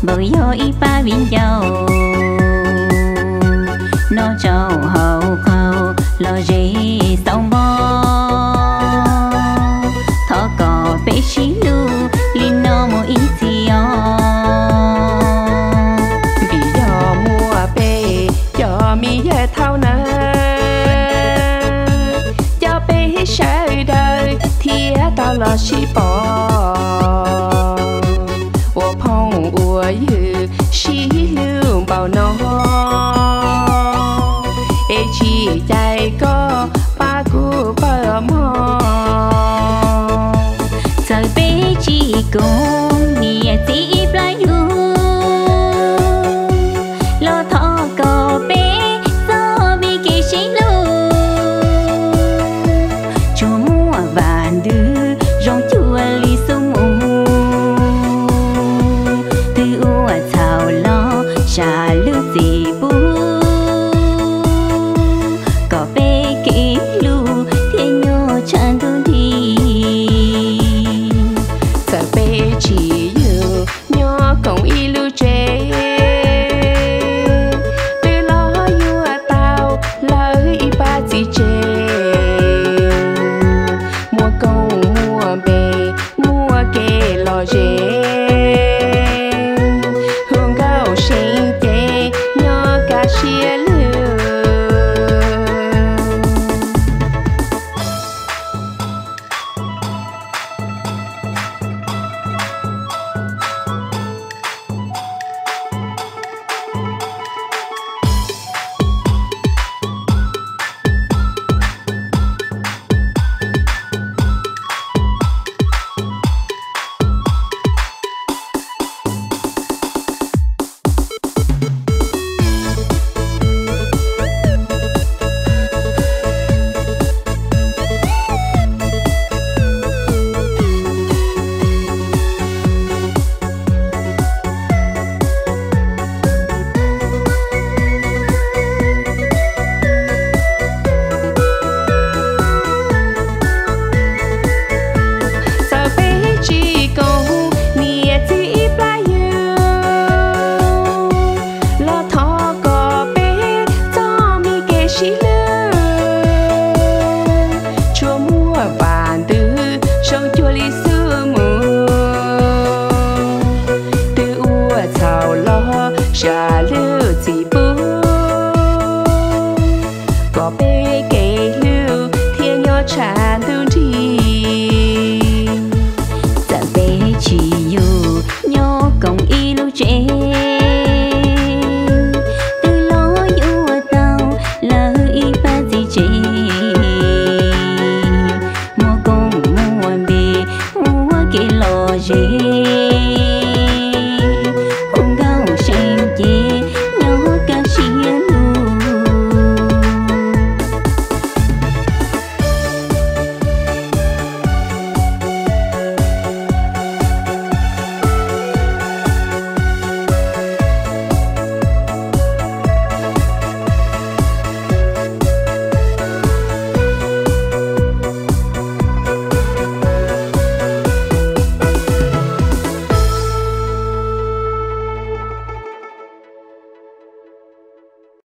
Koj yog ib pab viv ncaus, noj tsaus hauv qaug los ze xauv npo. Thov kom peb sib hlub li no mus ib txhis os. Vim yog muaj peb cov me yawg thaum nawb, coj peb sawv daws thiaj tau los sib pom ua phooj ua ywg sib hlub npaum no. Es tsis cais koj pab kuv pawg mog. Txawm peb tsis koom niam txiv